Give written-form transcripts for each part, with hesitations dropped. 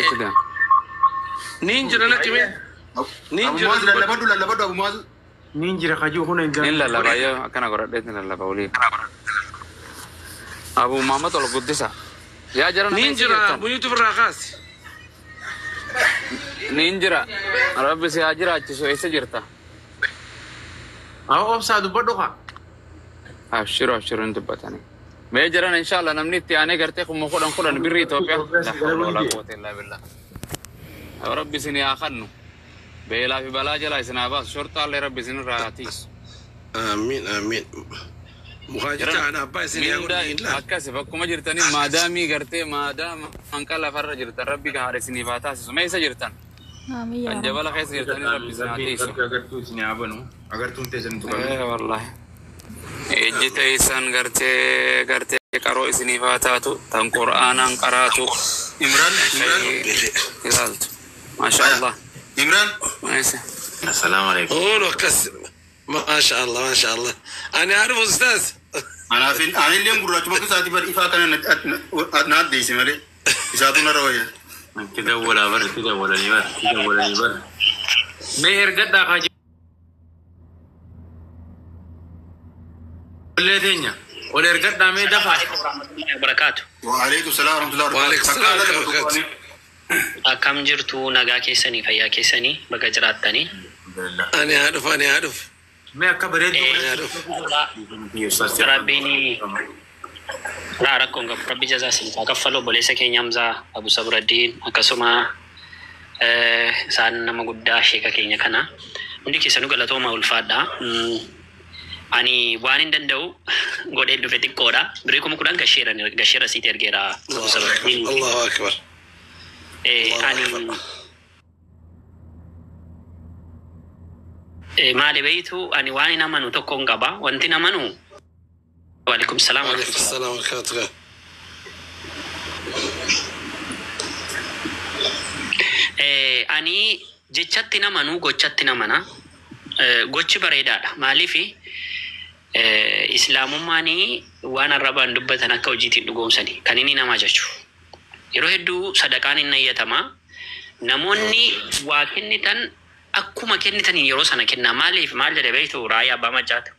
Jechuu deema. Niin jira natti mee? Niin Abu jira Muaz dubbadhu. lallabadhu lallabadhu Abu Muaz. Niin jira kajuu kun hin Nin lallaba yoo akkana godhadheetti lallaba olii. Abu Muhammad ol guddisa. Yaa jara nama Niin eessa jira jirtan? muyuutu irraa kaasi. Niin jira. Rabbi si haa jiraachisu eessa jirta? Haa obsaa dubbadhu kaa. Abshiru abshiru hin dubbatanii. Mee jiran inshallah namni itti aanee gartee 10,000 10 birrii Itoophiyaa. La hawla wala quwwata illaa billah. Rabbi isin haa kennu. Beelaa fi balaa jalaa isin haa baasu. Shorxaallee Rabbi isin irraa haa tiisu. Amiin amiin. Muhaajicha Jiran haadha abbaa isin yaa godhu mindaa niin laal. akkasi bakkuma jirtanii maadaamii gartee maadaama hanqa lafarra jirtan Rabbi gahaadha isiniif haa taasisu. Mee isa jirtan? Amiin yaa Kan Rabbi. jabala keessa jirtanii Rabbi isin haa Rabbiin tiisu. rabbi agartuu isin haa banu. Agartuun teessan tuqame. Eh wallahi. Ijji teessan gartee gartee qaroo isiniif haa taatu tan qura'aanaan qaraatu Imran Imran ilaaltu. Maasha Allah. Imran. Maayisa. Assalamu alaikum. Oolu akkas. Maasha Allah maasha Allah. Ani haadha ustaaz. Anaaf anillee gurraachuma isaatii bar ifaa kana na addeesse malee isaatu narra wayya. Itti dawwalaa bar, itti dawwalanii bar, itti dawwalanii bar. Mee ergadhaa kaa ijoollee teenya. Ol ergadhaa mee dafaa. Alaikum warahmatullahi wabarakatuh. Waalaikum salaam warahmatullahi Waalaikum wabarakatuh. salaam Takka ala wabarakatuh. Akkam jirtu nagaa keessanii fayyaa keessanii baga jiraattanii. Alhamdulillah. Ani haa dhufu ani haa dhufu. Mee akka bareedduu Ani haa dhufu. Rabbiin laa rakkoon qabu rabbi jazaa isiniif haa kaffalu obboleessa keenya Hamzaa Abu Sabraddiin akkasuma isaan nama guddaa sheeka keenya kana hundi keessanuu galatooma ulfaadha. Ani waan hin danda'u godheen dhufe xiqqoodha. Birrii 10,000 gasheera gasheera siiti ergeera Abu Sabraddiin. Allahu akbar. Allahu Ani akbar. Maali beeytu ani waan hin amanu tokko hin qaba. Wanti hin amanu waalaikum salaam Waalaikum warahmatullah. salaam wabarakatuh. Ani jechatti hin amanu gochatti hin amana. Gochi bareedaadha. Maaliif islaamummaan waan arrabaan dubbatan akka hojiitiin dhugoomsani kan inni nama jechu. Yeroo hedduu sadaqaan hin ayyatama. Namoonni waa kennitan akkuma kennitaniin yeroo sana kennaa. Maaliif maal jedhe beektu raayyaa abbaa maccaatu.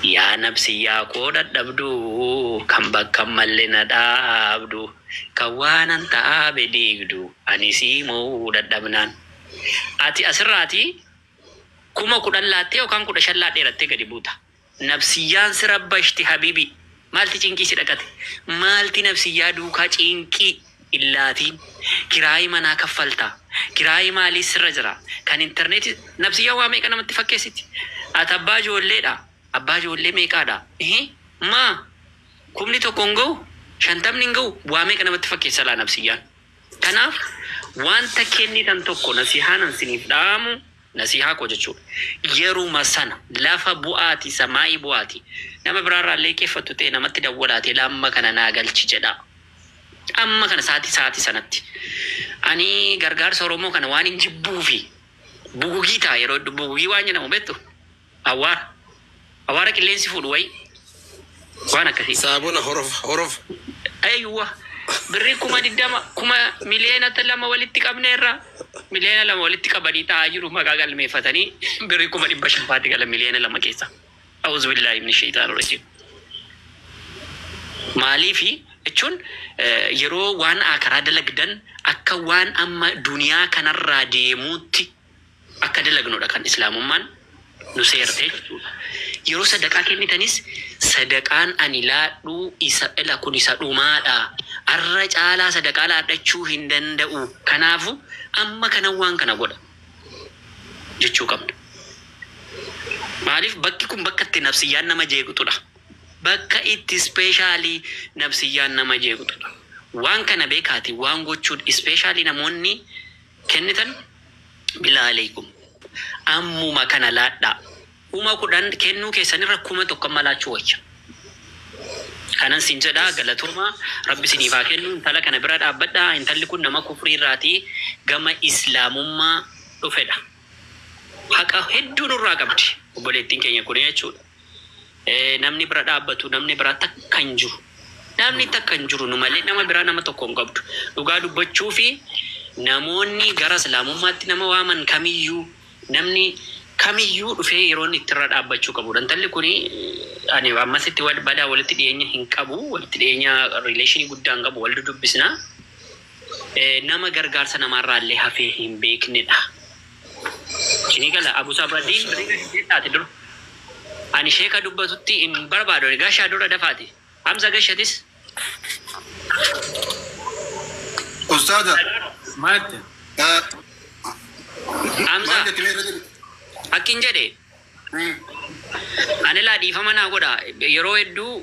Yaa nabsiyyaa koo dadhabdu kan bakka malle na dhaabdu kan waanan ta'aabe diigdu ani sii mo'uu dadhabnaan. Ati asirraati 10,000 laattee yookaan 15 laadheerattee gadi buuta. Nabsiyyaan si rabbashti habibi. Maalti cinqii si dhaqate? Maalti nabsiyyaa duukaa cinqii illaatiin? Kiraayii manaa kaffalta. Kiraayii maalii sirra jira? Kan intarneetii nabsiyyaa waa meeqa namatti fakkeessiti? Ati abbaa ijoolleedha. Abbaa ijoollee meeqaadha? Maa 1,000 hin ga'u? 50 hin ga'u? Waa meeqa namatti fakkeessa laa nabsiyyaan? Kanaaf wanta kennitan tokko nasihaan isiniif dhaamu nasihaa koo jechuudha. Yeruma sana lafa bu'aati samaa'ii bu'aati. Nama biraarraa illee qeeffattu ta'e namatti dawwalaate lamma kana naa galchi jedha. Amma kana sa'aatii sa'aatii sanatti. Ani gargaarsa Oromoo kana waan hin jibbuufi bugugii ta'a yeroo hedduu bugugii waan jedhamu beektu awwaara. Awwaara qilleensi fuudhu wayi waan akkasii. Saabuna horof horof. Ayyuwa birrii 20,000 2,000,000 walitti qabneerra 2,000,000 walitti qabanii taa'aa jiru maqaa galmeeffatanii birrii 500,000 faatti gala 2,000,000 keessa. Auzu billaahi min shaytaan rajiim. Maaliifi jechuun yeroo waan akaraa dalagdan akka waan amma duniyaa kanarraa deemuutti akka dalagnudha kan islaamummaan nu seerte jechuudha. Yeroo sadaqaa kennitanis sadaqaan ani laadhu isa ila kun isa dhumaadha. Arra caalaa sadaqaa laadhachuu hin danda'u. Kanaafu amma kanan waan kana godha jechuu qabna. Maaliif bakki kun bakka itti nafsiyyaan nama jeeqxudha. Bakka itti ispeeshaalii nafsiyyaan nama jeeqxudha. Waan kana beekaati waan gochuun ispeeshaalii namoonni kennitan bilaa aleekum. Ammuma kana laadhaa. 10,000 kennuu keessanirra 1,000 amma laachuu wayya. Kanan sin jedhaa galatooma rabbi isiniif haa kennu intala kana bira dhaabbadhaa intalli kun nama kufrii irraatii gama islaamummaa dhufedha. Haqa hedduu nurraa qabdi obboleettiin keenya kun jechuudha. Namni bira dhaabbatu namni bira takka hin jiru. Namni takka hin jiru nu malee nama biraa nama tokko hin qabdu. Dhugaa dubbachuu fi namoonni gara islaamummaatti nama waaman kamiyyuu, namni kamiyyuu dhufee yeroo inni ittirra dhaabbachuu qabu. Intalli kuni ani ammasitti wal badaa walitti dhiyeenya hin qabu, walitti dhiyeenya relation guddaa hin qabu, wal dubbisna. Nama gargaarsa namaarraa illee hafee hin beeknedha. Isinii gala Abu Sabraddiin taate dura. Ani sheeka dubbatutti hin barbaadu. Gashaa dura dafaati. Hamza gashatis. Ustaaza. Maal? Hamza Maal jetti mee irra jedhi? Akkin jedhe ani laa dhiifama naa godha. Yeroo hedduu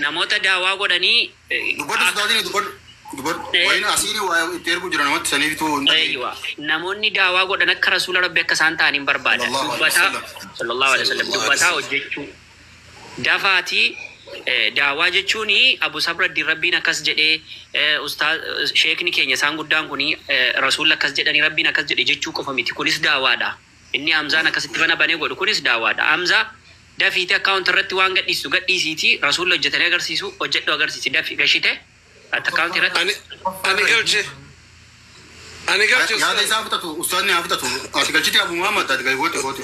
namoota daawaa godhanii Dubbadhu ustaazini, dubbadhu. Dubbadhu. Wayin asiin waa itti ergu jira namatti saniifitu hin dhageenye. Eeywa. Namoonni daawaa godhan akka rasuula rabbi akka isaan ta'an hin barbaada. Sallallahu alaihi Dubbataa wasallam. sallallahu alaihi wasallam dubbataa hojjechuu. Dafaatii daawaa jechuun Abu Sabraddiin rabbiin akkas jedhee, ustaaz sheekni keenya isaan guddaan kuni rasuulli akkas jedhanii rabbiin akkas jedhe jechuu qofa miti. Kunis daawaadha. Inni Hamzaan akkasitti mana banee godhu kunis daawaadha. Hamzaa, dafiiti account irratti waan gadhiistu gadhiisiiti, rasuulli hojjetanii agarsiisu hojjedhu agarsiisi, dafi gashite account irratti. Ani galche. Ani galche. Yaada isaa fudhatu, ustaazni haa fudhatu. Ati galchiti Abu Muhammad, ati galchiti goote.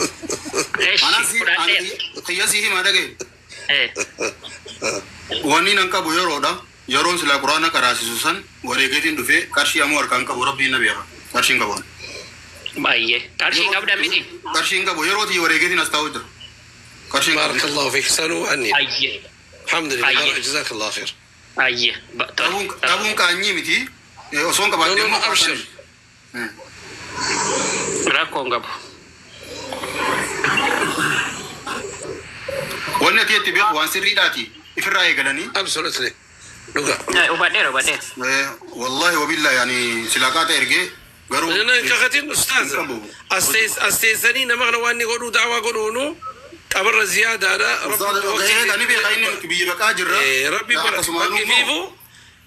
Eeshi Anaan si fudhadheera. xiyya sii himaa dhagaye. Wanni nan qabu yeroodha. Yeroon silaa quraana qaraasisu san wareegeetiin dhufee qarshii ammoo harkaan qabu, rabbiin na beeka. Qarshiin qabu. Baay'ee. Qarshii qabda miti. Qarshiin qabu yeroo tiyya wareegeetiin as taa'u jira. Qarshiin qabu. بارك الله فيك سنو عني. Baay'ee. الحمد لله. أيه. جزاك الله خير. Baay'ee. Dhabuun dhabuun qaanyii miti. Osoon No, qabaadhee no, no, immoo أبشر. Rakkoon qabu. Wanni ati itti beeku waan sirriidhaati. Ifirraa eegalanii. Absolutely. Dhuga. Hubadheera, hubadheera. Wallahi wabillahi yani silaa qaata ergee garuu. كختين أستاذ أستيسني نمغنا واني قولوا دعوة قولوا قبر زيادة أنا. Ustaaz ani beekaa inni nuti biyya baqaa jirra. إيه، ربي برا Akkasumaan immoo فيفو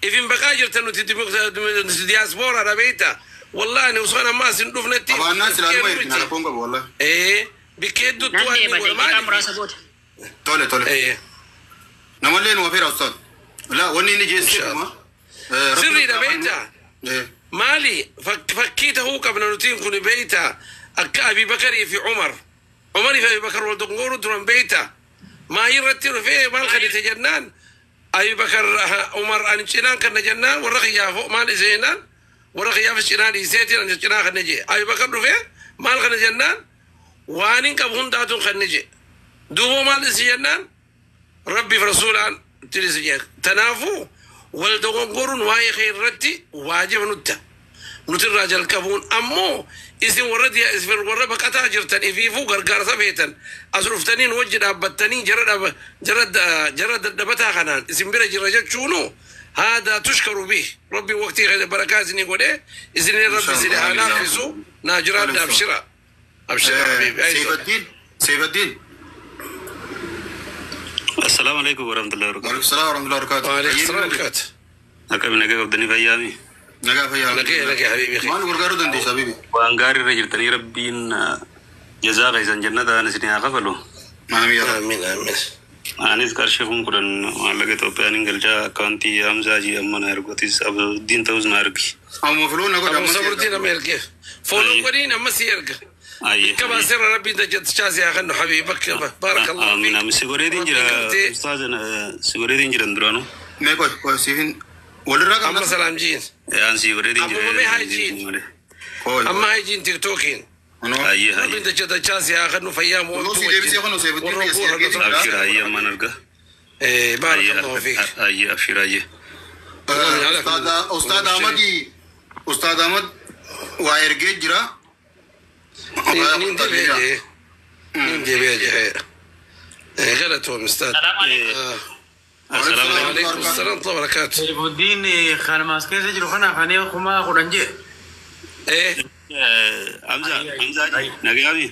إفين بقاجر تنو دياسبورا ربيتا والله أنا وصلنا ما سندوف نتي. Qabaannaan silaa numa ergina, rakkoon qabu wallahi. إيه بكيدو Nan deema تواني daqiiqaa ولا muraasa booda. Tole, tole. إيه. Namallee nu hafeera ustaaz. Laa wanni inni geessee. سري ربيتا مالي فكيته قبل نتين كن بيتا أكا أبي بكر في عمر، عمر في أبي بكر والدقور درن بيتا ما يرتر فيه مال خلي جنان أبي بكر عمر أن شنان كان جنان ورقيا فوق مال زينان ورقيا في شنان يسيتي أن شنان خنجي أبي بكر فيه مال خلي جنان وانين كبهون داتون خنجي دوبو مال زينان ربي في رسولان تلسجيك تنافو والدغنغورون واي خير رتي واجب نتا نتر راجل كبون أمو إسم ورد يا إسم ورد بقطع جرتن إفيفو غرغر سبيتن أصرفتنين وجد أبتنين جرد جرد جرد دبتا خنان اسم بيرج رجل شونو هذا تشكر به ربي وقتي غير بركات سني قوله إذن ربي سني أنا فيسو ناجران أبشرا أبشرا حبيبي. سيف الدين، سيف الدين. السلام عليكم ورحمة الله وبركاته. وعليكم السلام ورحمة الله وبركاته. وعليكم السلام وبركاته. Akkami, nagaa qabdanii, fayyaami? Nagaa, fayyaa. Nagee, nagee حبيبي. Maal gargaaruu dandeessa habibi? Waan gaarii irra jirtanii rabbiin jazaa keessan jannataan isin haa kafalu. Aamiin yaa Rabbi. آمين آمين. Anis qarshii 10,000 maallaqa Itoophiyaan hin galchaa, akkaawuntii Hamzaa ji amma na ergotis Abdiin ta'us na ergi. Amma filuun na godha. أبو صبر الدين أما يرجع follow godhiin amma si erga. Ayyee. كما سر ربي دجت شاسي يا خنو حبيبك بارك الله Amiin فيك. amiin, si godheetiin jira. Rabbi Ustaaz, si godheetiin jiran duraanu. Mee qoy qoy siifin walirraa أما qabna. سلام جين. Aan si godheetiin أبو jira. مامي هاي جين. Qoy. أما هاي جين تيك توكين. Kunoo. Ayyee. ربي Ayyee. دجت شاسي يا خنو فيام. Kunoo si deebisee kunoo Seefuddin biyya si ergee jira. Abshir, ayyee, ammaan arga. إيه بارك الله فيك. Ayyee, abshir, ayyee. Ustaad Ahmad, Ustaad Ahmad waa ergee jira. نين دي نين دي بيجي إيه غلطهم استاذ. السلام عليكم. آه. السلام عليكم. وعليكم السلام ورحمة الله وبركاته. Saifuddin kanuma as keessa jiru kana kan 10,000 jee. ايه. Hamza, Hamza, nagaami.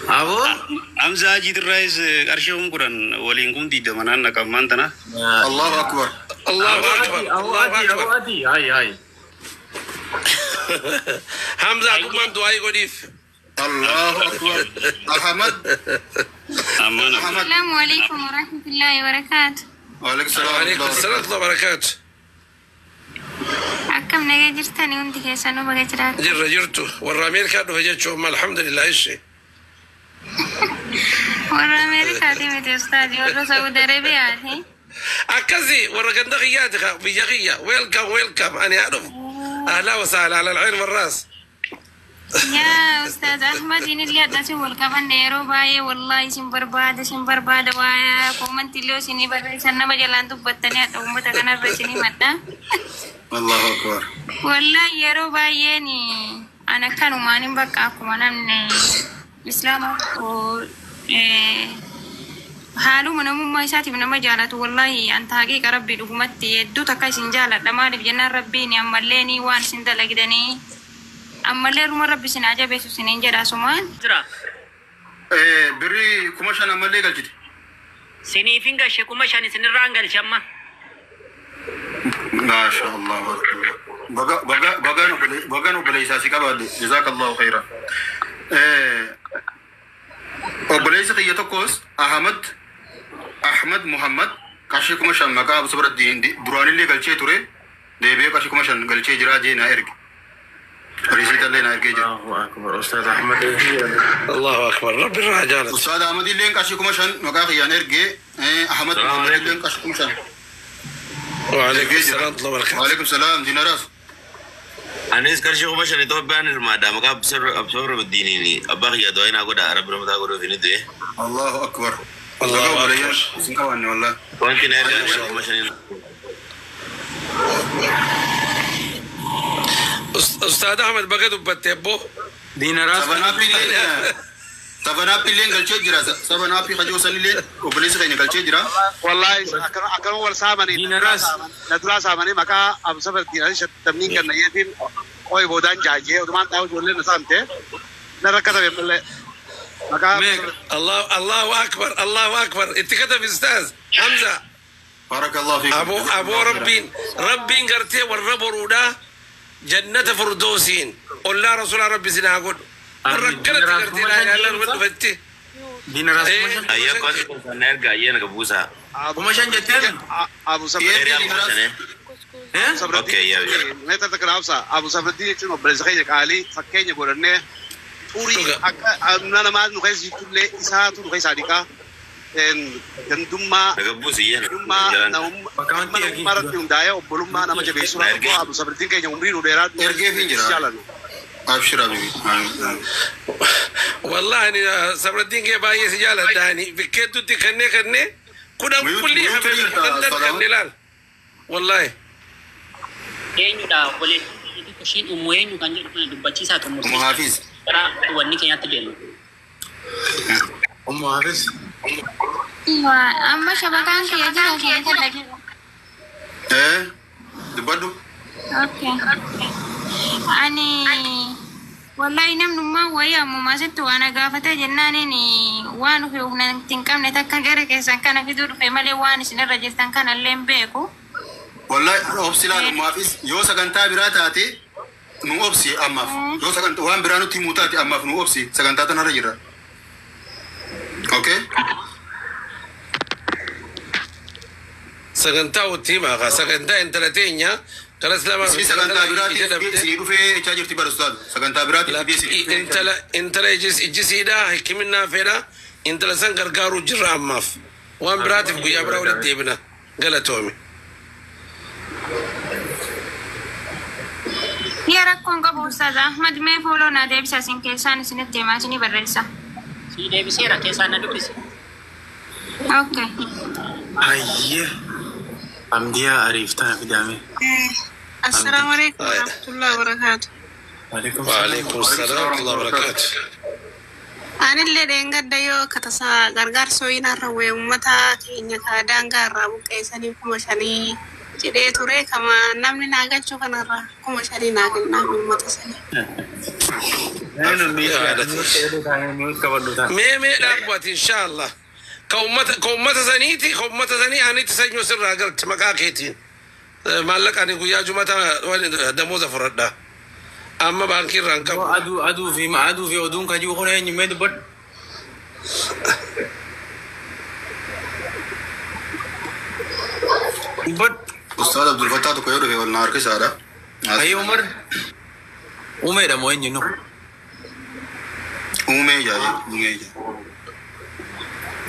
Aboo. Hamza Hajiitirraayis qarshii 10,000 waliin 20,000 naan naqammaan tana. Allahu akbar. الله اكبر. Aboo الله ati aboo اكبر. ati hayi hayi. حمزه كمان دعاء قديف. Allahu akbar. Ahmad. Ammaan. Ahmad. السلام عليكم ورحمة الله وبركاته. Waalaikum salaam. Waalaikum salaam wa barakaatu. Akkam nagaa jirtanii hundi keessanuu baga jiraatu. Jirra jirtu warra Ameerikaa dhufe jechuun amma alhamdulillah ishee. Warra Ameerikaati miti ustaazi, warra Saudi Arabiyaati. Akkasi warra ganda kiyyaati biyya kiyya. Welcome, welcome, ani haa dhufu. Ahlaa wasaala ala alcayn warraas. Yaa Ustaaz Ahmad, illee hadhasi wal qabanne yeroo baay'ee wallahi isin barbaada, isin barbaada, waa koomantii illee isinii barreessan nama jalaan dubbattanii hadha uummata kanarra isinii madha. Allahu akbar. Wallahi yeroo baay'een an akkanumaan hin bakka akkuma namni islaama haaluma namummaa isaatiif nama jaalatu. Wallahi anta haqiiqa rabbii dhugumatti hedduu takka isin jaaladha. Maaliif jennaan rabbiin ammallee ni waan isin dalagdanii ammallee ruma rabbi isin haa jabeessu isiniin jedha asumaan. Jira. Birrii 5,000 ammallee galchite. Siniifin gashe 5,000 isinirraan galche amma. Maasha Allah. Baga baga bagaan bagaan obboleessaa si qabaadhe. Jazakallahu khairan. Obboleessi kiyya tokkos Ahmad Muhammad qarshii 5,000 maqaa Abu Sabraddiin duraanillee galchee ture deebi'ee qarshii 5,000 galchee jira jee naa erge. Risiitallee naa ergee jira. Allahu akbar Ustaz Ahmad. Allahu akbar. Rabbi irraa jaalatu. Ustaad Ahmad illeen qarshii 5,000 maqaa kiyyaan ergee Ahmad Muhammad illeen qarshii 5,000 وعليكم ergee jira. السلام ورحمة الله وبركاته. Waalaikum salaam diinaraas. Anis qarshii 5,000 Itoophiyaan hirmaadha. Maqaa Absabraddiiniin abbaa kiyya du'aa naa godha. Rabbi rahmataa godhuuf inni du'e. Allahu akbar. Baga Allahu obboleeyyan akbar. isin qabaanne wallahi. Wanti na ergaa qarshii 5,000. Ustaad Ahmed baga dubbatte abbo. Diinaraas. Sabanaappi illeen galchee jira. Sabanaappi hajoo sanillee obboleessi keenya galchee jira. Wallahi akkanuma wal saamanii Diinaraas. na duraa saamanii maqaa Abu Safartiin ani shantamniin kenna yeetiin qoy boodaan jaajee odumaan xaa'u ijoolleen na saamte na rakkatame malee maqaa Meeqa? الله الله أكبر الله أكبر. انت كتب أستاذ حمزة. Barakallahu fiikum. أبو أبو ربين ربين قرتي والرب رودا جنة فردوسين قل لا رسول ربي سنا أقول Amiin. وركلت Diinaraas قرتي kuma لا shan إله إلا jechuun الله فتي Diinaraas 5,000. Ayyaa kwanti kun na ergaa ayyee na gabuusaa. 5,000 jetteen? Abu Safartiin Eeriyaan 5,000. Eh? Okay, yaa yaa. Meetar takka dhaabsa Abu Safartiin jechuun obboleessa keenya qaalii fakkeenya godhannee xurii akka namaa nu keessa jirtullee isaatu nu keessaa dhiqaa gandummaa Na gabuusi iyyee na Gandummaa jalaan. Akkaawuntii ergii. namummaa irratti hundaa'ee obbolummaa nama jabeessuudha. Na ergee. Abu Safartiin keenya umrii nu dheeraa Ergeefin jira. jaalannu. Abshir habibi. والله أنا صبر الدين كيف باي سجالة داني بكيتو تي كني كني كنا كل Muyuutu jirta حبيبي Ustaad Ahmad. كني لال والله Eenyudha obboleessi xixiqqoo ishiin ummu eenyu kan jedhu kana dubbachiisaa Umu xumursiisa. Hafiz. Gara wanni keenyatti deemu. Ummu Hafiz. Amma shabakaan kiyya jira keessa jiru. Dubbadhu. Okay. Ani wallahi namnummaa wayii ammuma asitti waan gaafate jennaaniin waan dhufe humna hin qabne takka gara keessan kana fiduu dhufe malee waan isinirra jirtan kana illee hin beeku. Wallahi obsi laal Umu Hafiz yoo sagantaa biraa taate nu obsi ammaaf. Yoo sagantaa waan biraa nutti himuu taate ammaaf nu obsi sagantaa tanarra jirra. Okay? sagantaa uttiimaa sagantaa intala teenya kanas lama Isii sagantaa biraatti sii dhufee jechaa jirti bara ustaad. Sagantaa biraatti dhufee sii dhufee. Intala intala ijjisiidha hikiminnaa fedha intala san gargaaruu jirra ammaaf waan biraatiif guyyaa biraa walitti deebina galatoomi. Yaa rakkoon qabu Ustaaz Ahmad mee fooloo naa deebisa isin keessaan isinitti himaa isinii barreessa. Si deebiseera keessaan na dubbise. Okay. Hayyee. Amdiyaa ariif tana fidame. Assalamu alaikum warahmatullahi wabarakatuh. Waalaikum salaam. وعليكم السلام ورحمة الله وبركاته. Anillee dheengadda yoo akka tasaa gargaarsa ho'iinarra wayii uummata keenya ka daangaa irraa buqqeessanii 5,000 jedhee ture kama namni naa galchu kanarra 5,000 naa kennaa uummata sanii. Eenyu miut qabadhu ta'a. Mee mee dhaabbati inshallah. Ka ummata saniiti ka ummata sanii anitti sanyoo sirraa galche maqaa keetiin. Maallaqa ani guyyaa jumata damooza fudhadha. Amma baankii irraa hin qabu. Aduu fi oduun kan jiru kun eenyu mee dubbadhu. Dubbadhu. Ustaaz Abdul Fattah tokko yoo dhufe ol na harkisaadha. Ayi Umar. Umeedha moo eenyu nu? Uumee jaayee uumee jaayee.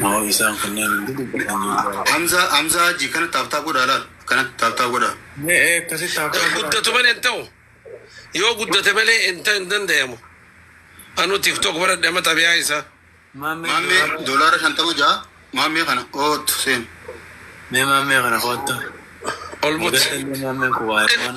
Moo isaan kunneen hundi dubbatan jiru. Hamza Hamza Haji kana taaptaa godhaa laal kana taaptaa godhaa. Mee akkasitti taaptaa godhaa. Guddatu malee hin ta'u. Yoo guddate malee hin ta'u hin danda'amu. Anu TikTok baradhe amma xabiyaa isaa. Maammee $56 maammee kana ootu seen. Mee maammee kana kootta. Ol buti. Maammeen kun waa'ee waan.